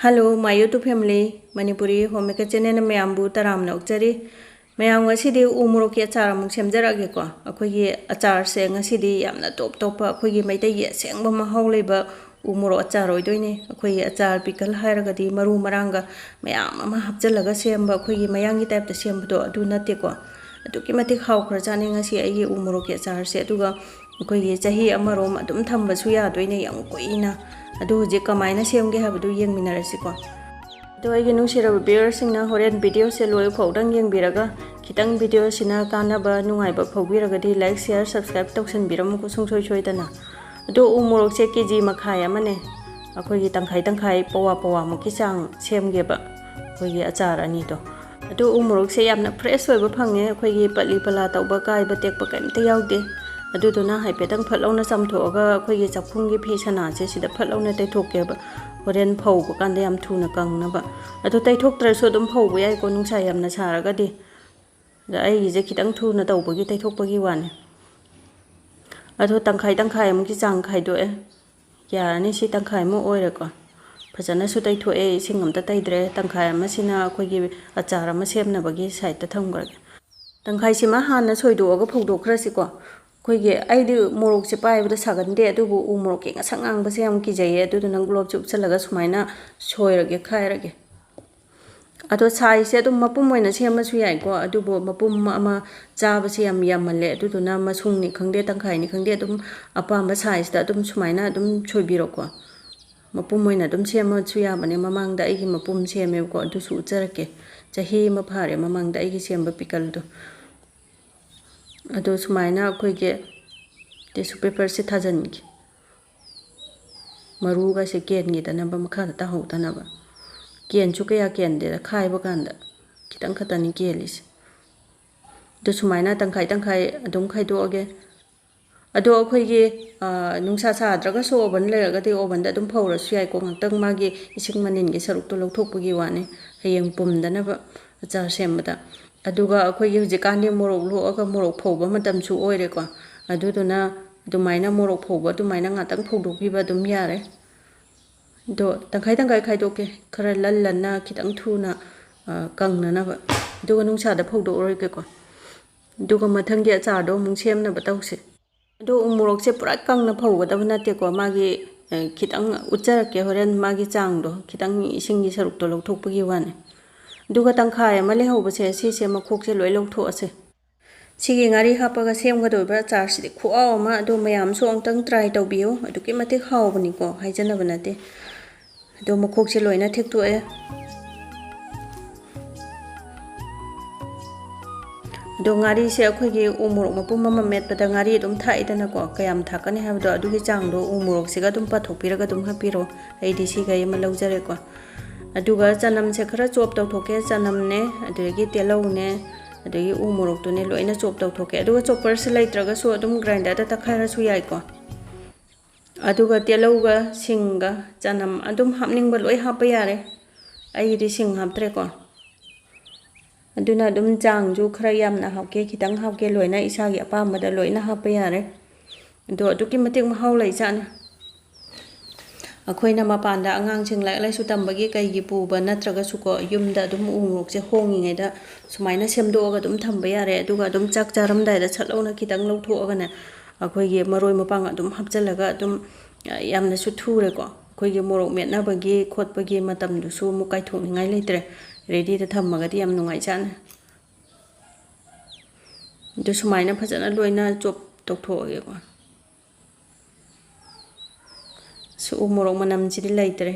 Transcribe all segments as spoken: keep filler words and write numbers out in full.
Hello, my YouTube family, Manipuri Homemaker channel ꯃꯌꯥꯝꯕꯨ ꯇꯔꯥꯝꯅ ꯑꯣꯛꯆꯔꯤ꯫ ꯃꯌꯥꯝ, ꯉꯁꯤꯗꯤ ꯎ ꯃꯣꯔꯣꯛꯀꯤ ꯑꯆꯥꯔ ꯑꯃꯨꯛ ꯁꯦꯝꯖꯔꯛꯑꯒꯦꯀꯣ꯫ ꯑꯩꯈꯣꯏꯒꯤ ꯑꯆꯥꯔꯁꯦ ꯉꯁꯤꯗꯤ ꯌꯥꯝꯅ ꯇꯣꯞ ꯇꯣꯞꯄ, ꯑꯩꯈꯣꯏꯒꯤ ꯃꯩꯇꯩꯒꯤ ꯑꯁꯦꯡꯕ ꯃꯍꯥꯎ ꯂꯩꯕ ꯎ ꯃꯣꯔꯣꯛ ꯑꯆꯥꯔ ꯑꯣꯏꯗꯣꯏꯅꯦ꯫ ꯑꯩꯈꯣꯏꯒꯤ ꯑꯆꯥꯔ pickle ꯍꯥꯏꯔꯒꯗꯤ ꯃꯔꯨ ꯃꯔꯥꯡꯒ ꯃꯌꯥꯝ ꯑꯃ ꯍꯥꯞꯆꯤꯜꯂꯒ ꯁꯦꯝꯕ, ꯑꯩꯈꯣꯏꯒꯤ ꯃꯌꯥꯡꯒꯤ type ꯇ ꯁꯦꯝꯕꯗꯣ ꯑꯗꯨ ꯅꯠꯇꯦꯀꯣ꯫ ꯑꯗꯨꯛꯀꯤ ꯃꯇꯤꯛ ꯍꯥꯎꯈ꯭ꯔꯖꯥꯠꯅꯤ ꯉꯁꯤ ꯑꯩꯒꯤ ꯎ ꯃꯣꯔꯣꯛꯀꯤ ꯑꯆꯥꯔꯁꯦ꯫ ꯑꯗꯨꯒ ꯑꯩꯈꯣꯏꯒꯤ ꯆꯍꯤ ꯑꯃꯔꯣꯝ ꯑꯗꯨꯝ ꯊꯝꯕꯁꯨ ꯌꯥꯗꯣꯏꯅꯦ, ꯌꯥꯝ ꯀꯨꯏꯅ꯫ ꯑꯗꯨ ꯍꯧꯖꯤꯛ ꯀꯃꯥꯏꯅ ꯁꯦꯝꯒꯦ ꯍꯥꯏꯕꯗꯨ ꯌꯦꯡꯃꯤꯟꯅꯔꯁꯤꯀꯣ꯫ ꯑꯗꯣ ꯑꯩꯒꯤ ꯅꯨꯡꯁꯤꯔꯕ viewer ꯁꯤꯡꯅ ꯍꯣꯔꯦꯟ video ꯁꯦ ꯂꯣꯏ ꯐꯥꯎꯗꯪ ꯌꯦꯡꯕꯤꯔꯒ, ꯈꯤꯇꯪ video ꯁꯤꯅ ꯀꯥꯟꯅꯕ, ꯅꯨꯡꯉꯥꯏꯕ ꯐꯥꯎꯕꯤꯔꯒꯗꯤ like, share, subscribe ꯇꯧꯁꯟꯕꯤꯔꯝꯃꯨꯀꯣ ꯁꯨꯡꯁꯣꯏ ꯁꯣꯏꯗꯅ꯫ ꯑꯗꯣ ꯎ ꯃꯣꯔꯣꯛꯁꯦ KG ꯃꯈꯥꯏ ꯑꯃꯅꯦ, ꯑꯩꯈꯣꯏꯒꯤ ꯇꯪꯈꯥꯏ ꯇꯪꯈꯥꯏ, ꯄꯋꯥ ꯄꯋꯥꯃꯨꯛꯀꯤ ꯆꯥꯡ ꯁꯦꯝꯒꯦꯕ ꯑꯩꯈꯣꯏꯒꯤ ꯑꯆꯥꯔ ꯑꯅꯤꯗꯣ꯫ ꯑꯗꯣ ꯎ ꯃꯣꯔꯣꯛꯁꯦ ꯌꯥꯝꯅ fresh ꯑꯣꯏꯕ ꯐꯪꯉꯦ, ꯑꯩꯈꯣꯏꯒꯤ ꯄꯠꯂꯤ ꯄꯂꯥ ꯇꯧꯕ, ꯀꯥꯏꯕ ꯇꯦꯛꯄ ꯀꯩꯝꯇ ꯌꯥꯎꯗꯦ꯫ ꯑꯗꯨꯗꯨꯅ ꯍꯥꯏꯐꯦꯠꯇꯪ ꯐꯠ ꯂꯥꯎꯅ ꯆꯥꯝꯊꯣꯛꯑꯒ ꯑꯩꯈꯣꯏꯒꯤ ꯆꯥꯛꯈꯨꯝꯒꯤ ꯐꯤ ꯁꯅꯥꯁꯦ ꯁꯤꯗ ꯐꯠ ꯂꯥꯎꯅ ꯇꯩꯊꯣꯛꯀꯦꯕ, ꯍꯣꯔꯦꯟ ꯐꯧꯕ ꯀꯥꯟꯗ ꯌꯥꯝ ꯊꯨꯅ ꯀꯪꯅꯕ꯫ ꯑꯗꯣ ꯇꯩꯊꯣꯛꯇ꯭ꯔꯁꯨ ꯑꯗꯨꯝ ꯐꯧꯕ ꯌꯥꯏꯀꯣ, ꯅꯨꯡꯁꯥ ꯌꯥꯝꯅ ꯁꯥꯔꯒꯗꯤ꯫ ꯑꯗ ꯑꯩꯒꯤꯁꯦ ꯈꯤꯇꯪ ꯊꯨꯅ ꯇꯧꯕꯒꯤ ꯇꯩꯊꯣꯛꯄꯒꯤ ꯋꯥꯅꯤ꯫ ꯑꯗꯣ ꯇꯪꯈꯥꯏ ꯇꯪꯈꯥꯏꯃꯨꯛꯀꯤ ꯆꯥꯡ ꯈꯥꯏꯗꯣꯛꯑꯦ꯫ ꯌꯥꯔꯅꯤ, ꯁꯤ ꯇꯪꯈꯥꯏꯃꯨꯛ ꯑꯣꯏꯔꯦꯀꯣ꯫ ꯐꯖꯅꯁꯨ ꯇꯩꯊꯣꯛꯑꯦ, ꯏꯁꯤꯡ ꯑꯝꯇ ꯇꯩꯗ꯭ꯔꯦ꯫ ꯇꯪꯈꯥꯏ ꯑꯃꯁꯤꯅ ꯑꯩꯈꯣꯏꯒꯤ ꯑꯆꯥꯔ ꯑꯃ ꯁꯦꯝꯅꯕꯒꯤ side ꯇ ꯊꯝꯈ꯭ꯔꯒꯦ꯫ ꯇꯪꯈꯥꯏꯁꯤꯃ ꯍꯥꯟꯅ ꯁꯣꯏꯗꯣꯛꯑꯒ ꯐꯧꯗꯣꯛꯈ꯭ꯔꯁꯤꯀꯣ꯫ ꯑꯩꯈꯣꯏꯒꯤ, ꯑꯩꯗꯤ ꯃꯣꯔꯣꯛꯁꯦ ꯄꯥꯏꯕꯗ ꯁꯥꯒꯟꯗꯦ, ꯑꯗꯨꯕꯨ ꯎ ꯃꯣꯔꯣꯛꯀꯤ ꯉꯁꯪ ꯉꯥꯡꯕꯁꯦ ꯌꯥꯝ ꯀꯤꯖꯩꯌꯦ, ꯑꯗꯨꯗꯨꯅ gloves ꯁꯦ ꯎꯞꯁꯜꯂꯒ ꯁꯨꯃꯥꯏꯅ ꯁꯣꯏꯔꯒꯦ, ꯈꯥꯏꯔꯒꯦ꯫ ꯑꯗꯣ size ꯁꯦ ꯑꯗꯨꯝ ꯃꯄꯨꯝ ꯑꯣꯏꯅ ꯁꯦꯝꯃꯁꯨ ꯌꯥꯏꯀꯣ, ꯑꯗꯨꯕꯨ ꯃꯄꯨꯝ ꯑꯃ ꯆꯥꯕꯁꯦ ꯌꯥꯝ ꯌꯥꯝꯃꯜꯂꯦ, ꯑꯗꯨꯗꯨꯅ ꯃꯁꯨꯡꯅꯤ ꯈꯪꯗꯦ, ꯇꯪꯈꯥꯏꯅꯤ ꯈꯪꯗꯦ, ꯑꯗꯨꯝ ꯑꯄꯥꯝꯕ size ꯇ ꯑꯗꯨꯝ ꯁꯨꯃꯥꯏꯅ ꯑꯗꯨꯝ ꯁꯣꯏꯕꯤꯔꯣꯀꯣ꯫ ꯃꯄꯨꯝ ꯑꯣꯏꯅ ꯑꯗꯨꯝ ꯁꯦꯝꯃꯁꯨ ꯌꯥꯕꯅꯦ꯫ ꯃꯃꯥꯡꯗ ꯑꯩꯒꯤ ꯃꯄꯨꯝ ꯁꯦꯝꯃꯦꯕꯀꯣ, ꯑꯗꯨꯁꯨ ꯎꯠꯆꯔꯛꯀꯦ꯫ ꯆꯍꯤ ꯑꯃ ꯐꯥꯔꯦ ꯃꯃꯥꯡꯗ ꯑꯩꯒꯤ ꯁꯦꯝꯕ pickle ꯗꯣ꯫ ꯑꯗꯣ ꯁꯨꯃꯥꯏꯅ ꯑꯩꯈꯣꯏꯒꯤ tissue paper ꯁꯦ ꯊꯥꯖꯤꯟꯒꯦ꯫ ꯃꯔꯨꯒꯁꯦ ꯀꯦꯟꯈꯤꯗꯅꯕ, ꯃꯈꯥꯗ ꯇꯥꯍꯧꯗꯅꯕ꯫ ꯀꯦꯟꯁꯨ ꯀꯌꯥ ꯀꯦꯟꯗꯦꯗ, ꯈꯥꯏꯕ ꯀꯥꯟꯗ ꯈꯤꯇꯪ ꯈꯛꯇꯅꯤ ꯀꯦꯜꯂꯤꯁꯦ꯫ ꯑꯗꯨ ꯁꯨꯃꯥꯏꯅ ꯇꯪꯈꯥꯏ ꯇꯪꯈꯥꯏ ꯑꯗꯨꯝ ꯈꯥꯏꯗꯣꯛꯑꯒꯦ꯫ ꯑꯗꯣ ꯑꯩꯈꯣꯏꯒꯤ, ꯑ, ꯅꯨꯡꯁꯥ ꯁꯥꯗ꯭ꯔꯒꯁꯨ oven ꯂꯩꯔꯒꯗꯤ oven ꯗ ꯑꯗꯨꯝ ꯐꯧꯔꯁꯨ ꯌꯥꯏꯀꯣ, ꯉꯥꯛꯇꯪ ꯃꯥꯒꯤ ꯏꯁꯤꯡ ꯃꯅꯤꯟꯒꯤ ꯁꯔꯨꯛꯇꯣ ꯂꯧꯊꯣꯛꯄꯒꯤ ꯋꯥꯅꯤ, ꯍꯌꯦꯡ ꯄꯨꯝꯗꯅꯕ ꯑꯆꯥꯔ ꯁꯦꯝꯕꯗ꯫ ꯑꯗꯨꯒ ꯑꯩꯈꯣꯏꯒꯤ ꯍꯧꯖꯤꯛꯀꯥꯟꯗꯤ ꯃꯣꯔꯣꯛ ꯂꯣꯛꯑꯒ ꯃꯣꯔꯣꯛ ꯐꯧꯕ ꯃꯇꯝꯁꯨ ꯑꯣꯏꯔꯦꯀꯣ, ꯑꯗꯨꯗꯨꯅ ꯑꯗꯨꯃꯥꯏꯅ ꯃꯣꯔꯣꯛ ꯐꯧꯕ ꯑꯗꯨꯃꯥꯏꯅ ꯉꯥꯛꯇꯪ ꯐꯧꯗꯣꯛꯄꯤꯕ ꯑꯗꯨꯝ ꯌꯥꯔꯦ꯫ ꯑꯗꯣ ꯇꯪꯈꯥꯏ ꯇꯪꯈꯥꯏ ꯈꯥꯏꯗꯣꯛꯀꯦ, ꯈꯔ ꯂꯜꯂꯟꯅ ꯈꯤꯇꯪ ꯊꯨꯅ, ꯑ, ꯀꯪꯅꯅꯕ꯫ ꯑꯗꯨꯒ ꯅꯨꯡꯁꯥꯗ ꯐꯧꯗꯣꯛꯑꯔꯣꯏꯒꯦꯀꯣ꯫ ꯑꯗꯨꯒ ꯃꯊꯪꯒꯤ ꯑꯆꯥꯔꯗꯣ ꯑꯃꯨꯛ ꯁꯦꯝꯅꯕ ꯇꯧꯁꯦ꯫ ꯑꯗꯣ ꯎ ꯃꯣꯔꯣꯛꯁꯦ ꯄꯨꯔꯥ ꯀꯪꯅ ꯐꯧꯒꯗꯕ ꯅꯠꯇꯦꯀꯣ, ꯃꯥꯒꯤ, ꯑ, ꯈꯤꯇꯪ ꯎꯠꯆꯔꯛꯀꯦ ꯍꯣꯔꯦꯟ, ꯃꯥꯒꯤ ꯆꯥꯡꯗꯣ ꯈꯤꯇꯪ ꯏꯁꯤꯡꯒꯤ ꯁꯔꯨꯛꯇꯣ ꯂꯧꯊꯣꯛꯄꯒꯤ ꯋꯥꯅꯤ꯫ ꯑꯗꯨꯒ ꯇꯪꯈꯥꯏ ꯑꯃ ꯂꯩꯍꯧꯕꯁꯦ, ꯁꯤꯁꯦ ꯃꯈꯣꯛꯁꯦ ꯂꯣꯏ ꯂꯧꯊꯣꯛꯑꯁꯦ꯫ ꯁꯤꯒꯤ ꯉꯥꯔꯤ ꯍꯥꯞꯄꯒ ꯁꯦꯝꯒꯗꯧꯔꯤꯕ ꯑꯆꯥꯔꯁꯤꯗꯤ ꯈꯨꯍꯥꯎ ꯑꯃ, ꯑꯗꯣ ꯃꯌꯥꯝꯁꯨ ꯑꯃꯨꯛꯇꯪ try ꯇꯧꯕꯤꯌꯨ꯫ ꯑꯗꯨꯛꯀꯤ ꯃꯇꯤꯛ ꯍꯥꯎꯕꯅꯤꯀꯣ, ꯍꯥꯏꯖꯅꯕ ꯅꯠꯇꯦ꯫ ꯑꯗꯣ ꯃꯈꯣꯛꯁꯦ ꯂꯣꯏꯅ ꯊꯦꯛꯇꯣꯛꯑꯦ꯫ ꯑꯗꯣ ꯉꯥꯔꯤꯁꯦ ꯑꯩꯈꯣꯏꯒꯤ ꯎ ꯃꯣꯔꯣꯛ ꯃꯄꯨꯝ ꯑꯃ ꯃꯦꯠꯄꯗ ꯉꯥꯔꯤ ꯑꯗꯨꯝ ꯊꯥꯛꯏꯗꯅꯀꯣ, ꯀꯌꯥꯝ ꯊꯥꯛꯀꯅꯤ ꯍꯥꯏꯕꯗꯣ ꯑꯗꯨꯒꯤ ꯆꯥꯡꯗꯣ ꯎ ꯃꯣꯔꯣꯛꯁꯤꯒ ꯑꯗꯨꯝ ꯄꯥꯊꯣꯛꯄꯤꯔꯒ ꯑꯗꯨꯝ ꯍꯥꯞꯄꯤꯔꯣ꯫ ꯑꯩꯗꯤ ꯁꯤꯈꯩ ꯑꯃ ꯂꯧꯖꯔꯦꯀꯣ꯫ ꯑꯗꯨꯒ ꯆꯅꯝꯁꯦ ꯈꯔ chop ꯇꯧꯊꯣꯛꯀꯦ, ꯆꯅꯝꯅꯦ, ꯑꯗꯨꯗꯒꯤ ꯇꯤꯜꯍꯧꯅꯦ, ꯑꯗꯒꯤ ꯎ ꯃꯣꯔꯣꯛꯇꯨꯅꯦ, ꯂꯣꯏꯅ chop ꯇꯧꯊꯣꯛꯀꯦ꯫ ꯑꯗꯨꯒ chopperꯁꯦ ꯂꯩꯇ꯭ꯔꯒꯁꯨ ꯑꯗꯨꯝ grinderꯗ ꯇꯛꯈꯥꯏꯔꯁꯨ ꯌꯥꯏꯀꯣ꯫ ꯑꯗꯨꯒ ꯇꯤꯜꯍꯧꯒ ꯁꯤꯡꯒ ꯆꯅꯝ ꯑꯗꯨꯝ ꯍꯥꯞꯅꯤꯡꯕ ꯂꯣꯏ ꯍꯥꯞꯄ ꯌꯥꯔꯦ꯫ ꯑꯩꯒꯤꯗꯤ ꯁꯤꯡ ꯍꯥꯞꯇ꯭ꯔꯦꯀꯣ꯫ ꯑꯗꯨꯅ ꯑꯗꯨꯝ ꯆꯥꯡꯁꯨ ꯈꯔ ꯌꯥꯝꯅ ꯍꯥꯞꯀꯦ, ꯈꯤꯇꯪ ꯍꯥꯞꯀꯦ, ꯂꯣꯏꯅ ꯏꯁꯥꯒꯤ ꯑꯄꯥꯝꯕꯗ ꯂꯣꯏꯅ ꯍꯥꯞꯄ ꯌꯥꯔꯦ꯫ ꯑꯗꯣ ꯑꯗꯨꯛꯀꯤ ꯃꯇꯤꯛ ꯃꯍꯥꯎ ꯂꯩꯖꯥꯠꯅꯤ꯫ ꯑꯩꯈꯣꯏꯅ ꯃꯄꯥꯟꯗ ꯑꯉꯥꯡꯁꯤꯡ ꯂꯥꯏꯔꯤꯛ ꯂꯥꯏꯁꯨ ꯇꯝꯕꯒꯤ ꯀꯩꯒꯤ ꯄꯨꯕ ꯅꯠꯇ꯭ꯔꯒꯁꯨꯀꯣ, ꯌꯨꯝꯗ ꯑꯗꯨꯝ ꯎ ꯃꯣꯔꯣꯛꯁꯦ ꯍꯣꯡꯉꯤꯉꯩꯗ ꯁꯨꯃꯥꯏꯅ ꯁꯦꯝꯗꯣꯛꯑꯒ ꯑꯗꯨꯝ ꯊꯝꯕ ꯌꯥꯔꯦ꯫ ꯑꯗꯨꯒ ꯑꯗꯨꯝ ꯆꯥꯛ ꯆꯥꯔꯝꯗꯥꯏꯗ ꯁꯠ ꯂꯧꯅ ꯈꯤꯇꯪ ꯂꯧꯊꯣꯛꯑꯒꯅꯦ, ꯑꯩꯈꯣꯏꯒꯤ ꯃꯔꯣꯏ ꯃꯄꯥꯡ ꯑꯗꯨꯝ ꯍꯥꯞꯆꯤꯜꯂꯒ ꯑꯗꯨꯝ, ꯑ, ꯌꯥꯝꯅꯁꯨ ꯊꯨꯔꯦꯀꯣ꯫ ꯑꯩꯈꯣꯏꯒꯤ ꯃꯣꯔꯣꯛ ꯃꯦꯠꯅꯕꯒꯤ ꯈꯣꯠꯄꯒꯤ ꯃꯇꯝꯗꯨꯁꯨ ꯑꯃꯨꯛ ꯀꯥꯏꯊꯣꯛꯅꯤꯡꯉꯥꯏ ꯂꯩꯇ꯭ꯔꯦ꯫ Readyꯗ ꯊꯝꯃꯒꯗꯤ ꯌꯥꯝ ꯅꯨꯡꯉꯥꯏꯖꯥꯠꯅꯤ꯫ ꯑꯗꯨ ꯁꯨꯃꯥꯏꯅ ꯐꯖꯅ ꯂꯣꯏꯅ chop ꯇꯧꯊꯣꯛꯑꯒꯦꯀꯣ꯫ ꯁꯤ ꯎ ꯃꯣꯔꯣꯛ ꯃꯅꯝꯁꯤꯗꯤ ꯂꯩꯇ꯭ꯔꯦ꯫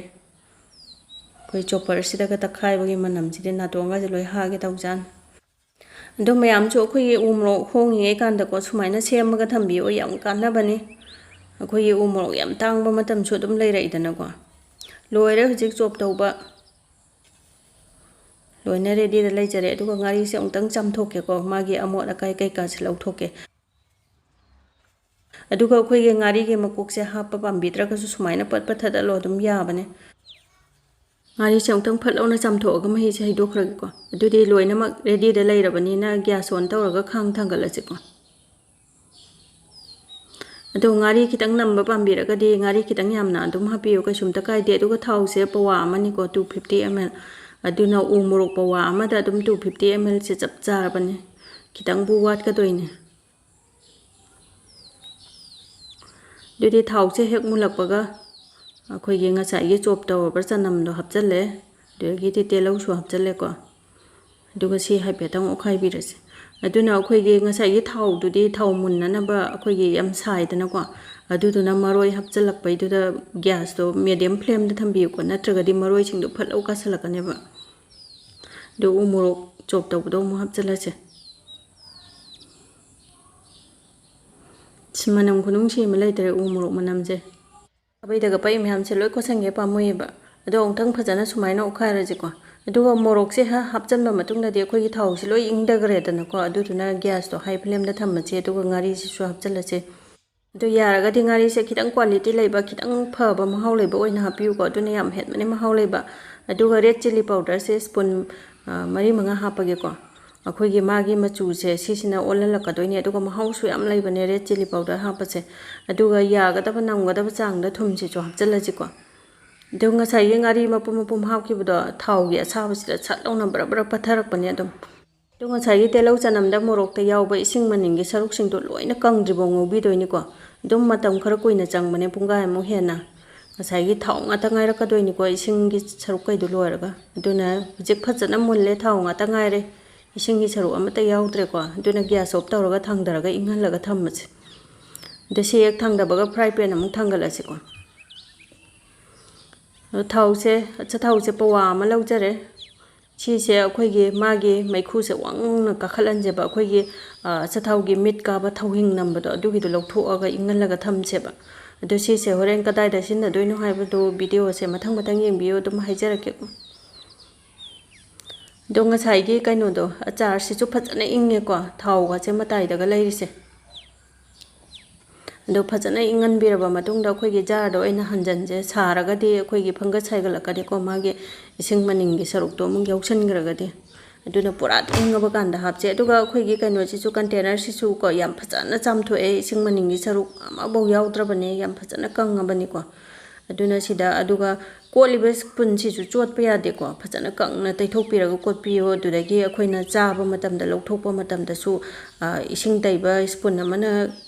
ꯑꯩꯈꯣꯏ chopperꯁꯤꯗꯒ ꯇꯛꯈꯥꯏꯕꯒꯤ ꯃꯅꯝꯁꯤꯗꯤ ꯅꯥꯇꯣꯟꯒꯁꯦ ꯂꯣꯏ ꯍꯥꯒꯦ ꯇꯧꯖꯥꯠꯅꯤ꯫ ꯑꯗꯣ ꯃꯌꯥꯝꯁꯨ ꯑꯩꯈꯣꯏꯒꯤ ꯎ ꯃꯣꯔꯣꯛ ꯍꯣꯡꯉꯤꯉꯩ ꯀꯥꯟꯗꯀꯣ ꯁꯨꯃꯥꯏꯅ ꯁꯦꯝꯃꯒ ꯊꯝꯕꯤꯌꯨ, ꯌꯥꯝ ꯀꯥꯟꯅꯕꯅꯤ꯫ ꯑꯩꯈꯣꯏꯒꯤ ꯎ ꯃꯣꯔꯣꯛ ꯌꯥꯝ ꯇꯥꯡꯕ ꯃꯇꯝꯁꯨ ꯑꯗꯨꯝ ꯂꯩꯔꯛꯏꯗꯅꯀꯣ꯫ ꯂꯣꯏꯔꯦ ꯍꯧꯖꯤꯛ chop ꯇꯧꯕ꯫ ꯂꯣꯏꯅ readyꯗ ꯂꯩꯖꯔꯦ꯫ ꯑꯗꯨꯒ ꯉꯥꯔꯤꯁꯦ ꯑꯃꯨꯛꯇꯪ ꯆꯥꯝꯊꯣꯛꯀꯦꯀꯣ, ꯃꯥꯒꯤ ꯑꯃꯣꯠ ꯑꯀꯥꯏ ꯀꯩꯀꯥꯁꯦ ꯂꯧꯊꯣꯛꯀꯦ꯫ ꯑꯗꯨꯒ ꯑꯩꯈꯣꯏꯒꯤ ꯉꯥꯔꯤꯒꯤ ꯃꯀꯣꯛꯁꯦ ꯍꯥꯞꯄ ꯄꯥꯝꯕꯤꯗ꯭ꯔꯒꯁꯨ ꯁꯨꯃꯥꯏꯅ ꯄꯠ ꯄꯠ ꯊꯗꯠꯂꯣ, ꯑꯗꯨꯝ ꯌꯥꯕꯅꯦ꯫ ꯉꯥꯔꯤꯁꯦ ꯑꯃꯨꯛꯇꯪ ꯐꯠ ꯂꯥꯎꯅ ꯆꯥꯝꯊꯣꯛꯑꯒ ꯃꯍꯤꯁꯦ ꯍꯩꯗꯣꯛꯈ꯭ꯔꯒꯦꯀꯣ꯫ ꯑꯗꯨꯗꯤ ꯂꯣꯏꯅꯃꯛ readyꯗ ꯂꯩꯔꯕꯅꯤꯅ gas on ꯇꯧꯔꯒ ꯈꯥꯡ ꯊꯥꯡꯒꯠꯂꯁꯤꯀꯣ꯫ ꯑꯗꯣ ꯉꯥꯔꯤ ꯈꯤꯇꯪ ꯅꯝꯕ ꯄꯥꯝꯕꯤꯔꯒꯗꯤ ꯉꯥꯔꯤ ꯈꯤꯇꯪ ꯌꯥꯝꯅ ꯑꯗꯨꯝ ꯍꯥꯞꯄꯤꯌꯨ, ꯀꯩꯁꯨꯝꯇ ꯀꯥꯏꯗꯦ꯫ ꯑꯗꯨꯒ ꯊꯥꯎꯁꯦ ꯄꯋꯥ ꯑꯃꯅꯤꯀꯣ, two fifty ml꯫ ꯑꯗꯨꯅ ꯎ ꯃꯣꯔꯣꯛ ꯄꯋꯥ ꯑꯃꯗ ꯑꯗꯨꯝ two fifty ml ꯁꯦ ꯆꯞ ꯆꯥꯔꯕꯅꯦ꯫ ꯈꯤꯇꯪꯕꯨ ꯋꯥꯠꯀꯗꯣꯏꯅꯦ꯫ ꯑꯗꯨꯗꯤ ꯊꯥꯎꯁꯦ ꯍꯦꯛ ꯃꯨꯜꯂꯛꯄꯒ ꯑꯩꯈꯣꯏꯒꯤ ꯉꯁꯥꯏꯒꯤ ꯆꯣꯞ ꯇꯧꯔꯕ ꯆꯅꯝꯗꯣ ꯍꯥꯞꯆꯜꯂꯦ꯫ ꯑꯗꯨꯗꯒꯤꯗꯤ ꯇꯤꯜꯍꯧꯁꯨ ꯍꯥꯞꯆꯜꯂꯦꯀꯣ꯫ ꯑꯗꯨꯒ ꯁꯤ ꯍꯥꯏꯐꯦꯠꯇꯪ ꯑꯣꯠꯈꯥꯏꯕꯤꯔꯁꯦ꯫ ꯑꯗꯨꯅ ꯑꯩꯈꯣꯏꯒꯤ ꯉꯁꯥꯏꯒꯤ ꯊꯥꯎꯗꯨꯗꯤ ꯊꯥꯎ ꯃꯨꯟꯅꯅꯕ ꯑꯩꯈꯣꯏꯒꯤ ꯌꯥꯝ ꯁꯥꯏꯗꯅꯀꯣ꯫ ꯑꯗꯨꯗꯨꯅ ꯃꯔꯣꯏ ꯍꯥꯞꯆꯜꯂꯛꯄꯩꯗꯨꯗ gas ꯇꯣ medium flame ꯗ ꯊꯝꯕꯤꯌꯨꯀꯣ, ꯅꯠꯇ꯭ꯔꯒꯗꯤ ꯃꯔꯣꯏꯁꯤꯡꯗꯣ ꯐꯠ ꯂꯧ ꯀꯥꯁꯜꯂꯛꯀꯅꯦꯕ꯫ ꯑꯗꯨ ꯎ ꯃꯣꯔꯣꯛ ꯆꯣꯞ ꯇꯧꯕꯗꯣ ꯑꯃꯨꯛ ꯍꯥꯞꯆꯜꯂꯁꯦ꯫ ꯁꯤ ꯃꯅꯝ ꯈꯨꯅꯨꯡꯁꯤ ꯑꯃ ꯂꯩꯇ꯭ꯔꯦ, ꯎ ꯃꯣꯔꯣꯛ ꯃꯅꯝꯁꯦ꯫ ꯈꯥꯕꯩꯗꯒ ꯄꯛꯏ ꯃꯌꯥꯝꯁꯦ ꯂꯣꯏ ꯀꯣꯠꯁꯟꯒꯦ ꯄꯥꯝꯃꯨꯏꯌꯦꯕ꯫ ꯑꯗꯣ ꯑꯃꯨꯛꯇꯪ ꯐꯖꯅ ꯁꯨꯃꯥꯏꯅ ꯑꯣꯠꯈꯥꯏꯔꯁꯤꯀꯣ꯫ ꯑꯗꯨꯒ ꯃꯣꯔꯣꯛꯁꯦ ꯍꯥ-, ꯍꯥꯞꯆꯟꯕ ꯃꯇꯨꯡꯗꯗꯤ ꯑꯩꯈꯣꯏꯒꯤ ꯊꯥꯎꯁꯤ ꯂꯣꯏ ꯏꯪꯊꯈ꯭ꯔꯦꯗꯅꯀꯣ꯫ ꯑꯗꯨꯗꯨꯅ gas ꯇꯣ high flame ꯗ ꯊꯝꯃꯁꯦ, ꯑꯗꯨꯒ ꯉꯥꯔꯤꯁꯤꯁꯨ ꯍꯥꯞꯆꯜꯂꯁꯦ꯫ ꯑꯗꯨ ꯌꯥꯔꯒꯗꯤ ꯉꯥꯔꯤꯁꯦ ꯈꯤꯇꯪ quality ꯂꯩꯕ, ꯈꯤꯇꯪ ꯐꯕ ꯃꯍꯥꯎ ꯂꯩꯕ ꯑꯣꯏꯅ ꯍꯥꯞꯄꯤꯌꯨꯀꯣ, ꯑꯗꯨꯅ ꯌꯥꯝ ꯍꯦꯟꯕꯅꯦ ꯃꯍꯥꯎ ꯂꯩꯕ꯫ ꯑꯗꯨꯒ red chilli powder ꯁꯦ spoon, ꯑ, ꯃꯔꯤ ꯃꯉꯥ ꯍꯥꯞꯄꯒꯦꯀꯣ꯫ ꯑꯩꯈꯣꯏꯒꯤ ꯃꯥꯒꯤ ꯃꯆꯨꯁꯦ ꯁꯤꯁꯤꯅ ꯑꯣꯜꯍꯜꯂꯛꯀꯗꯣꯏꯅꯦ, ꯑꯗꯨꯒ ꯃꯍꯥꯎꯁꯨ ꯌꯥꯝ ꯂꯩꯕꯅꯦ red chilli powder ꯍꯥꯞꯄꯁꯦ꯫ ꯑꯗꯨꯒ ꯌꯥꯒꯗꯕ ꯅꯝꯒꯗꯕ ꯆꯥꯡꯗ ꯊꯨꯝꯁꯤꯁꯨ ꯍꯥꯞꯆꯤꯜꯂꯁꯤꯀꯣ꯫ ꯑꯗꯨ ꯉꯁꯥꯏꯒꯤ ꯉꯥꯔꯤ ꯃꯄꯨꯝ ꯃꯄꯨꯝ ꯍꯥꯞꯈꯤꯕꯗꯣ ꯊꯥꯎꯒꯤ ꯑꯁꯥꯕꯁꯤꯗ ꯁꯠ ꯂꯥꯎꯅ ꯕ꯭ꯔ ꯕ꯭ꯔ ꯄꯠꯊꯔꯛꯄꯅꯦ ꯑꯗꯨꯝ꯫ ꯑꯗꯣ ꯉꯁꯥꯏꯒꯤ ꯇꯤꯜꯍꯧ ꯆꯅꯝꯗ ꯃꯣꯔꯣꯛꯇ ꯌꯥꯎꯕ ꯏꯁꯤꯡ ꯃꯅꯤꯟꯒꯤ ꯁꯔꯨꯛꯁꯤꯡꯗꯣ ꯂꯣꯏꯅ ꯀꯪꯗ꯭ꯔꯤꯐꯥꯎ ꯉꯧꯕꯤꯗꯣꯏꯅꯤꯀꯣ꯫ ꯑꯗꯨꯝ ꯃꯇꯝ ꯈꯔ ꯀꯨꯏꯅ ꯆꯪꯕꯅꯦ, ꯄꯨꯡꯈꯥꯏꯃꯨꯛ ꯍꯦꯟꯅ꯫ ꯉꯁꯥꯏꯒꯤ ꯊꯥꯎ ꯉꯥꯛꯇ ꯉꯥꯏꯔꯛꯀꯗꯣꯏꯅꯤꯀꯣ, ꯏꯁꯤꯡꯒꯤ ꯁꯔꯨꯛꯈꯩꯗꯣ ꯂꯣꯏꯔꯒ꯫ ꯑꯗꯨꯅ ꯍꯧꯖꯤꯛ ꯐꯖꯅ ꯃꯨꯜꯂꯦ, ꯊꯥꯎ ꯉꯥꯛꯇ ꯉꯥꯏꯔꯦ꯫ ꯏꯁꯤꯡꯒꯤ ꯁꯔꯨꯛ ꯑꯃꯠꯇ ꯌꯥꯎꯗ꯭ꯔꯦꯀꯣ꯫ ꯑꯗꯨꯅ gas off ꯇꯧꯔꯒ ꯊꯥꯡꯗꯔꯒ ꯏꯪꯍꯜꯂꯒ ꯊꯝꯃꯁꯦ꯫ ꯑꯗ ꯁꯤ ꯍꯦꯛ ꯊꯥꯡꯗꯕꯒ fry pan ꯑꯃꯨꯛ ꯊꯥꯡꯒꯠꯂꯁꯤꯀꯣ꯫ ꯑꯗꯣ ꯊꯥꯎꯁꯦ, ꯑꯆꯥꯊꯥꯎꯁꯦ ꯄꯋꯥ ꯑꯃ ꯂꯧꯖꯔꯦ꯫ ꯁꯤꯁꯦ ꯑꯩꯈꯣꯏꯒꯤ ꯃꯥꯒꯤ ꯃꯩꯈꯨꯁꯦ ꯋꯥꯡꯅ ꯀꯥꯈꯠꯍꯟꯁꯦꯕ꯫ ꯑꯩꯈꯣꯏꯒꯤ, ꯑ, ꯑꯆꯥꯊꯥꯎꯒꯤ ꯃꯤꯠ ꯀꯥꯕ ꯊꯧꯍꯤꯡ ꯅꯝꯕꯗꯣ, ꯑꯗꯨꯒꯤꯗꯣ ꯂꯧꯊꯣꯛꯑꯒ ꯏꯪꯍꯜꯂꯒ ꯊꯝꯁꯦꯕ꯫ ꯑꯗꯣ ꯁꯤꯁꯦ ꯍꯣꯔꯦꯟ ꯀꯗꯥꯏꯗ ꯁꯤꯖꯤꯟꯅꯗꯣꯏꯅꯣ ꯍꯥꯏꯕꯗꯣ video ꯁꯦ ꯃꯊꯪ ꯃꯊꯪ ꯌꯦꯡꯕꯤꯌꯨ, ꯑꯗꯨꯝ ꯍꯥꯏꯖꯔꯛꯀꯦꯀꯣ꯫ ꯑꯗꯣ ꯉꯁꯥꯏꯒꯤ ꯀꯩꯅꯣꯗꯣ, ꯑꯆꯥꯔꯁꯤꯁꯨ ꯐꯖꯅ ꯏꯪꯉꯦꯀꯣ, ꯊꯥꯎꯒꯁꯦ ꯃꯇꯥꯏꯗꯒ ꯂꯩꯔꯤꯁꯦ꯫ ꯑꯗꯣ ꯐꯖꯅ ꯏꯪꯍꯟꯕꯤꯔꯕ ꯃꯇꯨꯡꯗ ꯑꯩꯈꯣꯏꯒꯤ jar ꯗ ꯑꯣꯏꯅ ꯍꯟꯖꯟꯁꯦ꯫ ꯁꯥꯔꯒꯗꯤ ꯑꯩꯈꯣꯏꯒꯤ fungus ꯍꯥꯏꯒꯠꯂꯛꯀꯅꯤꯀꯣ, ꯃꯥꯒꯤ ꯏꯁꯤꯡ ꯃꯅꯤꯡꯒꯤ ꯁꯔꯨꯛꯇꯣ ꯑꯃꯨꯛ ꯌꯥꯎꯁꯟꯈ꯭ꯔꯒꯗꯤ꯫ ꯑꯗꯨꯅ ꯄꯨꯔꯥ ꯏꯪꯉꯕ ꯀꯥꯟꯗ ꯍꯥꯞꯁꯦ꯫ ꯑꯗꯨꯒ ꯑꯩꯈꯣꯏꯒꯤ ꯀꯩꯅꯣꯁꯤꯁꯨ, containerꯁꯤꯁꯨ ꯀꯣ, ꯌꯥꯝ ꯐꯖꯅ ꯆꯥꯝꯊꯣꯛꯑꯦ, ꯏꯁꯤꯡ ꯃꯅꯤꯡꯒꯤ ꯁꯔꯨꯛ ꯑꯃꯐꯥꯎ ꯌꯥꯎꯗ꯭ꯔꯕꯅꯦ, ꯌꯥꯝ ꯐꯖꯅ ꯀꯪꯉꯕꯅꯤꯀꯣ꯫ ꯑꯗꯨꯅ ꯁꯤꯗ, ꯑꯗꯨꯒ ꯀꯣꯠꯂꯤꯕ spoonꯁꯤꯁꯨ ꯆꯣꯠꯄ ꯌꯥꯗꯦꯀꯣ, ꯐꯖꯅ ꯀꯪꯅ ꯇꯩꯊꯣꯛꯄꯤꯔꯒ ꯀꯣꯠꯄꯤꯌꯣ꯫ ꯑꯗꯨꯗꯒꯤ ꯑꯩꯈꯣꯏꯅ ꯆꯥꯕ ꯃꯇꯝꯗ, ꯂꯧꯊꯣꯛꯄ ꯃꯇꯝꯗꯁꯨ, ꯑ, ꯏꯁꯤꯡ ꯇꯩꯕ spoon ꯑꯃꯅ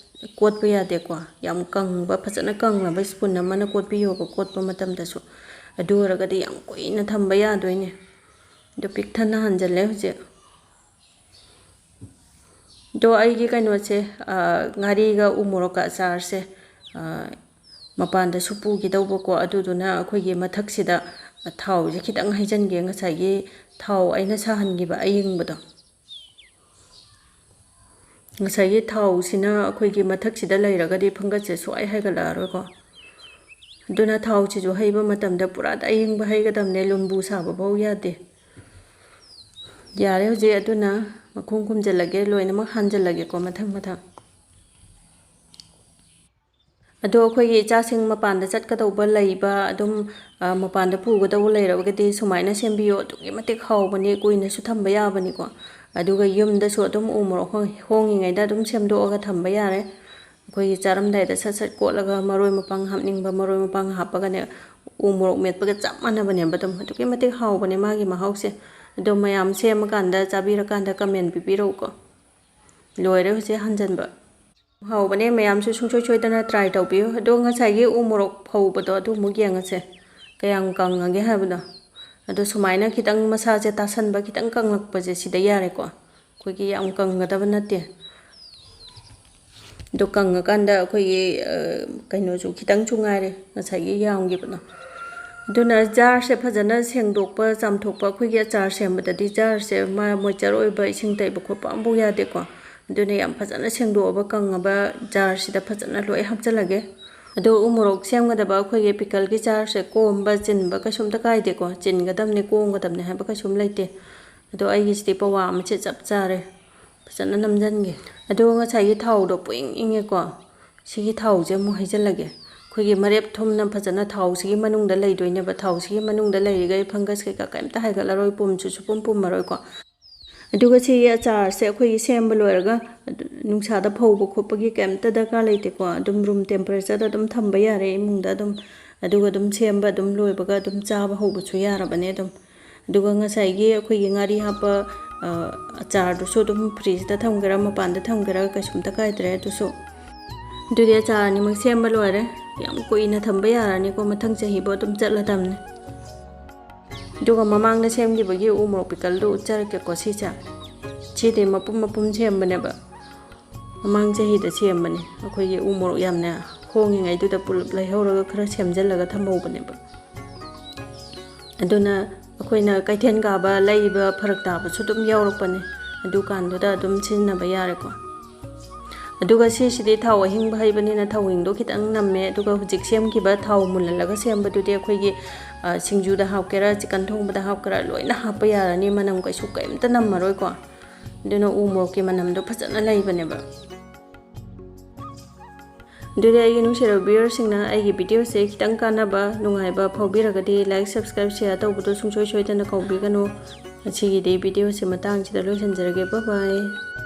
ꯀꯣꯠꯄ ꯌꯥꯗꯦꯀꯣ꯫ ꯌꯥꯝ ꯀꯪꯕ, ꯐꯖꯅ ꯀꯪꯂꯕ spoon ꯑꯃꯅ ꯀꯣꯠꯄꯤꯌꯣꯕ ꯀꯣꯠꯄ ꯃꯇꯝꯗꯁꯨ꯫ ꯑꯗꯨ ꯑꯣꯏꯔꯒꯗꯤ ꯌꯥꯝ ꯀꯨꯏꯅ ꯊꯝꯕ ꯌꯥꯗꯣꯏꯅꯦ꯫ ꯑꯗꯣ ꯄꯤꯛ ꯊꯟꯅ ꯍꯥꯟꯖꯜꯂꯦ ꯍꯧꯖꯤꯛ꯫ ꯑꯗꯣ ꯑꯩꯒꯤ ꯀꯩꯅꯣꯁꯦ, ꯑ, ꯉꯥꯔꯤꯒ ꯎ ꯃꯣꯔꯣꯛꯀ ꯑꯆꯥꯔꯁꯦ, ꯑ, ꯃꯄꯥꯟꯗꯁꯨ ꯄꯨꯈꯤꯗꯧꯕꯀꯣ꯫ ꯑꯗꯨꯗꯨꯅ ꯑꯩꯈꯣꯏꯒꯤ ꯃꯊꯛꯁꯤꯗ ꯊꯥꯎꯁꯦ ꯈꯤꯇꯪ ꯍꯩꯖꯤꯟꯒꯦ, ꯉꯁꯥꯏꯒꯤ ꯊꯥꯎ ꯑꯩꯅ ꯁꯥꯍꯟꯈꯤꯕ ꯑꯌꯤꯡꯕꯗꯣ꯫ ꯉꯁꯥꯏꯒꯤ ꯊꯥꯎꯁꯤꯅ ꯑꯩꯈꯣꯏꯒꯤ ꯃꯊꯛꯁꯤꯗ ꯂꯩꯔꯒꯗꯤ ꯐꯪꯒꯁꯁꯦ ꯁꯨꯡꯍꯩ ꯍꯩꯒꯠꯂꯛꯑꯔꯣꯏꯀꯣ꯫ ꯑꯗꯨꯅ ꯊꯥꯎꯁꯤꯁꯨ ꯍꯩꯕ ꯃꯇꯝꯗ ꯄꯨꯔꯥ ꯑꯌꯤꯡꯕ ꯍꯩꯒꯗꯕꯅꯦ, ꯂꯨꯝꯕꯨ ꯁꯥꯕ ꯐꯥꯎ ꯌꯥꯗꯦ꯫ ꯌꯥꯔꯦ ꯍꯧꯖꯤꯛ, ꯑꯗꯨꯅ ꯃꯈꯨꯝ ꯈꯨꯝꯖꯤꯜꯂꯒꯦ, ꯂꯣꯏꯅꯃꯛ ꯍꯥꯟꯖꯤꯜꯂꯒꯦꯀꯣ ꯃꯊꯪ ꯃꯊꯪ꯫ ꯑꯗꯣ ꯑꯩꯈꯣꯏꯒꯤ ꯏꯆꯥꯁꯤꯡ ꯃꯄꯥꯟꯗ ꯆꯠꯀꯗꯧꯕ ꯂꯩꯕ, ꯑꯗꯨꯝ, ꯑ, ꯃꯄꯥꯟꯗ ꯄꯨꯒꯗꯧꯕ ꯂꯩꯔꯒꯗꯤ ꯁꯨꯃꯥꯏꯅ ꯁꯦꯝꯕꯤꯌꯣ, ꯑꯗꯨꯛꯀꯤ ꯃꯇꯤꯛ ꯍꯥꯎꯕꯅꯤ, ꯀꯨꯏꯅꯁꯨ ꯊꯝꯕ ꯌꯥꯕꯅꯤꯀꯣ꯫ ꯑꯗꯨꯒ ꯌꯨꯝꯗꯁꯨ ꯑꯗꯨꯝ ꯎ ꯃꯣꯔꯣꯛ ꯍꯣꯡ-, ꯍꯣꯡꯉꯤꯉꯩꯗ ꯑꯗꯨꯝ ꯁꯦꯝꯗꯣꯛꯑꯒ ꯊꯝꯕ ꯌꯥꯔꯦ꯫ ꯑꯩꯈꯣꯏꯒꯤ ꯆꯥꯔꯝꯗꯥꯏꯗ ꯁꯠ ꯁꯠ ꯀꯣꯠꯂꯒ ꯃꯔꯣꯏ ꯃꯄꯥꯡ ꯍꯥꯞꯅꯤꯡꯕ ꯃꯔꯣꯏ ꯃꯄꯥꯡ ꯍꯥꯞꯄꯒꯅꯦ, ꯎ ꯃꯣꯔꯣꯛ ꯃꯦꯠꯄꯒ ꯆꯞ ꯃꯥꯟꯅꯕꯅꯦꯕ꯫ ꯑꯗꯨꯝ ꯑꯗꯨꯛꯀꯤ ꯃꯇꯤꯛ ꯍꯥꯎꯕꯅꯦ ꯃꯥꯒꯤ ꯃꯍꯥꯎꯁꯦ꯫ ꯑꯗꯣ ꯃꯌꯥꯝ ꯁꯦꯝꯃꯀꯥꯟꯗ, ꯆꯥꯕꯤꯔꯀꯥꯟꯗ comment ꯄꯤꯕꯤꯔꯛꯎꯀꯣ꯫ ꯂꯣꯏꯔꯦ ꯍꯧꯖꯤꯛ ꯍꯟꯖꯟꯕ꯫ ꯍꯥꯎꯕꯅꯦ, ꯃꯌꯥꯝꯁꯨ ꯁꯨꯡꯁꯣꯏ ꯁꯣꯏꯗꯅ try ꯇꯧꯕꯤꯌꯨ꯫ ꯑꯗꯣ ꯉꯁꯥꯏꯒꯤ ꯎ ꯃꯣꯔꯣꯛ ꯐꯧꯕꯗꯣ ꯑꯗꯨ ꯑꯃꯨꯛ ꯌꯦꯡꯉꯁꯦ, ꯀꯌꯥꯝ ꯀꯪꯉꯒꯦ ꯍꯥꯏꯕꯗꯣ꯫ ꯑꯗꯣ ꯁꯨꯃꯥꯏꯅ ꯈꯤꯇꯪ ꯃꯁꯥꯁꯦ ꯇꯥꯁꯟꯕ, ꯈꯤꯇꯪ ꯀꯪꯂꯛꯄꯁꯦ ꯁꯤꯗ ꯌꯥꯔꯦꯀꯣ꯫ ꯑꯩꯈꯣꯏꯒꯤ ꯌꯥꯝ ꯀꯪꯒꯗꯕ ꯅꯠꯇꯦ꯫ ꯑꯗꯣ ꯀꯪꯉꯀꯥꯟꯗ ꯑꯩꯈꯣꯏꯒꯤ, ꯑ, ꯀꯩꯅꯣꯁꯨ ꯈꯤꯇꯪꯁꯨ ꯉꯥꯏꯔꯦ, ꯉꯁꯥꯏꯒꯤ ꯌꯥꯝꯈꯤꯕꯗꯣ꯫ ꯑꯗꯨꯅ jarꯁꯦ ꯐꯖꯅ ꯁꯦꯡꯗꯣꯛꯄ, ꯆꯥꯝꯊꯣꯛꯄ, ꯑꯩꯈꯣꯏꯒꯤ ꯑꯆꯥꯔ ꯁꯦꯝꯕꯗꯗꯤ jarꯁꯦ ꯃꯥ moisture ꯑꯣꯏꯕ ꯏꯁꯤꯡ ꯇꯩꯕ ꯈꯣꯠꯄ ꯑꯃꯐꯥꯎ ꯌꯥꯗꯦꯀꯣ꯫ ꯑꯗꯨꯅ ꯌꯥꯝ ꯐꯖꯅ ꯁꯦꯡꯗꯣꯛꯑꯕ ꯀꯪꯉꯕ jarꯁꯤꯗ ꯐꯖꯅ ꯂꯣꯏ ꯍꯥꯞꯆꯤꯜꯂꯒꯦ꯫ ꯑꯗꯣ ꯎ ꯃꯣꯔꯣꯛ ꯁꯦꯝꯒꯗꯕ ꯑꯩꯈꯣꯏꯒꯤ pickleꯒꯤ jarꯁꯦ ꯀꯣꯝꯕ ꯆꯤꯟꯕ ꯀꯩꯁꯨꯝꯇ ꯀꯥꯏꯗꯦꯀꯣ꯫ ꯆꯤꯟꯒꯗꯕꯅꯦ, ꯀꯣꯝꯒꯗꯕꯅꯦ ꯍꯥꯏꯕ ꯀꯩꯁꯨꯝ ꯂꯩꯇꯦ꯫ ꯑꯗꯣ ꯑꯩꯒꯤꯁꯤꯗꯤ ꯄꯋꯥ ꯑꯃꯁꯦ ꯆꯞ ꯆꯥꯔꯦ꯫ ꯐꯖꯅ ꯅꯝꯁꯤꯟꯒꯦ꯫ ꯑꯗꯨꯒ ꯉꯁꯥꯏꯒꯤ ꯊꯥꯎꯗꯣ ꯄꯨꯡꯏꯪ ꯏꯪꯉꯦꯀꯣ꯫ ꯁꯤꯒꯤ ꯊꯥꯎꯁꯦ ꯑꯃꯨꯛ ꯍꯩꯖꯤꯜꯂꯒꯦ꯫ ꯑꯩꯈꯣꯏꯒꯤ ꯃꯔꯦꯞ ꯊꯨꯝꯅ ꯐꯖꯅ ꯊꯥꯎꯁꯤꯒꯤ ꯃꯅꯨꯡꯗ ꯂꯩꯗꯣꯏꯅꯦꯕ꯫ ꯊꯥꯎꯁꯤꯒꯤ ꯃꯅꯨꯡꯗ ꯂꯩꯔꯤꯈꯩ fungus ꯀꯩꯀꯥ ꯀꯩꯝꯇ ꯍꯥꯏꯒꯠꯂꯔꯣꯏ, ꯄꯨꯝꯁꯨ ꯁꯨꯄꯨꯝ ꯄꯨꯝꯃꯔꯣꯏꯀꯣ꯫ ꯑꯗꯨꯒ ꯁꯤꯒꯤ ꯑꯆꯥꯔꯁꯦ ꯑꯩꯈꯣꯏꯒꯤ ꯁꯦꯝꯕ ꯂꯣꯏꯔꯒ ꯑꯗꯨ ꯅꯨꯡꯁꯥꯗ ꯐꯧꯕ ꯈꯣꯠꯄꯒꯤ ꯀꯩꯝꯇ ꯗꯔꯀꯥꯔ ꯂꯩꯇꯦꯀꯣ꯫ ꯑꯗꯨꯝ room temperatureꯗ ꯑꯗꯨꯝ ꯊꯝꯕ ꯌꯥꯔꯦ ꯏꯃꯨꯡꯗ ꯑꯗꯨꯝ꯫ ꯑꯗꯨꯒ ꯑꯗꯨꯝ ꯁꯦꯝꯕ ꯑꯗꯨꯝ ꯂꯣꯏꯕꯒ ꯑꯗꯨꯝ ꯆꯥꯕ ꯍꯧꯕꯁꯨ ꯌꯥꯔꯕꯅꯦ ꯑꯗꯨꯝ꯫ ꯑꯗꯨꯒ ꯉꯁꯥꯏꯒꯤ ꯑꯩꯈꯣꯏꯒꯤ ꯉꯥꯔꯤ ꯍꯥꯞꯄ, ꯑ, ꯑꯆꯥꯔꯗꯨꯁꯨ ꯑꯗꯨꯝ fridgeꯇ ꯊꯝꯒꯦꯔꯥ ꯃꯄꯥꯟꯗ ꯊꯝꯒꯦꯔꯥ ꯀꯩꯁꯨꯝꯇ ꯀꯥꯏꯗ꯭ꯔꯦ ꯑꯗꯨꯁꯨ꯫ ꯑꯗꯨꯗꯤ ꯑꯆꯥꯔ ꯑꯅꯤꯃꯛ ꯁꯦꯝꯕ ꯂꯣꯏꯔꯦ꯫ ꯌꯥꯝ ꯀꯨꯏꯅ ꯊꯝꯕ ꯌꯥꯔꯅꯤꯀꯣ, ꯃꯊꯪ ꯆꯍꯤꯕꯨ ꯑꯗꯨꯝ ꯆꯠꯂꯗꯝꯅꯦ꯫ ꯑꯗꯨꯒ ꯃꯃꯥꯡꯗ ꯁꯦꯝꯈꯤꯕꯒꯤ ꯎ ꯃꯣꯔꯣꯛ pickleꯗꯨ ꯎꯠꯆꯔꯛꯀꯦꯀꯣ꯫ ꯁꯤꯁꯦ, ꯁꯤꯗꯤ ꯃꯄꯨꯝ ꯃꯄꯨꯝ ꯁꯦꯝꯕꯅꯦꯕ꯫ ꯃꯃꯥꯡ ꯆꯍꯤꯗ ꯁꯦꯝꯕꯅꯦ꯫ ꯑꯩꯈꯣꯏꯒꯤ ꯎ ꯃꯣꯔꯣꯛ ꯌꯥꯝꯅ ꯍꯣꯡꯉꯤꯉꯩꯗꯨꯗ ꯄꯨꯂꯞ ꯂꯩꯍꯧꯔꯒ ꯈꯔ ꯁꯦꯝꯖꯤꯜꯂꯒ ꯊꯝꯍꯧꯕꯅꯦꯕ꯫ ꯑꯗꯨꯅ ꯑꯩꯈꯣꯏꯅ ꯀꯩꯊꯦꯜ ꯀꯥꯕ ꯂꯩꯕ ꯐꯔꯛ ꯇꯥꯕꯁꯨ ꯑꯗꯨꯝ ꯌꯥꯎꯔꯛꯄꯅꯦ꯫ ꯑꯗꯨꯀꯥꯟꯗꯨꯗ ꯑꯗꯨꯝ ꯁꯤꯖꯤꯟꯅꯕ ꯌꯥꯔꯦꯀꯣ꯫ ꯑꯗꯨꯒ ꯁꯤꯁꯤꯗꯤ ꯊꯥꯎ ꯑꯍꯤꯡꯕ ꯍꯩꯕꯅꯤꯅ ꯊꯥꯎ ꯍꯤꯡꯗꯣ ꯈꯤꯇꯪ ꯅꯝꯃꯦ꯫ ꯑꯗꯨꯒ ꯍꯧꯖꯤꯛ ꯁꯦꯝꯈꯤꯕ ꯊꯥꯎ ꯃꯨꯜꯍꯜꯂꯒ ꯁꯦꯝꯕꯗꯨꯗꯤ ꯑꯩꯈꯣꯏꯒꯤ, ꯑ, ꯁꯤꯡꯖꯨꯗ ꯍꯥꯞꯀꯦꯔꯥ, chicken ꯊꯣꯡꯕꯗ ꯍꯥꯞꯀꯦꯔꯥ, ꯂꯣꯏꯅ ꯍꯥꯞꯄ ꯌꯥꯔꯅꯤ꯫ ꯃꯅꯝ ꯀꯩꯁꯨ ꯀꯩꯝꯇ ꯅꯝꯃꯔꯣꯏꯀꯣ꯫ ꯑꯗꯨꯅ ꯎ ꯃꯣꯔꯣꯛꯀꯤ ꯃꯅꯝꯗꯣ ꯐꯖꯅ ꯂꯩꯕꯅꯦꯕ꯫ ꯑꯗꯨꯗꯤ ꯑꯩꯒꯤ ꯅꯨꯡꯁꯤꯔꯕ viewerꯁꯤꯡꯅ ꯑꯩꯒꯤ videoꯁꯦ ꯈꯤꯇꯪ ꯀꯥꯟꯅꯕ, ꯅꯨꯡꯉꯥꯏꯕ ꯐꯥꯎꯕꯤꯔꯒꯗꯤ like, subscribe, share ꯇꯧꯕꯗꯣ ꯁꯨꯡꯁꯣꯏ ꯁꯣꯏꯗꯅ ꯀꯥꯎꯕꯤꯒꯅꯨ꯫ ꯉꯁꯤꯒꯤꯗꯤ videoꯁꯦ ꯃꯇꯥꯡꯁꯤꯗ ꯂꯣꯏꯁꯤꯟꯖꯔꯒꯦ꯫ Bye bye꯫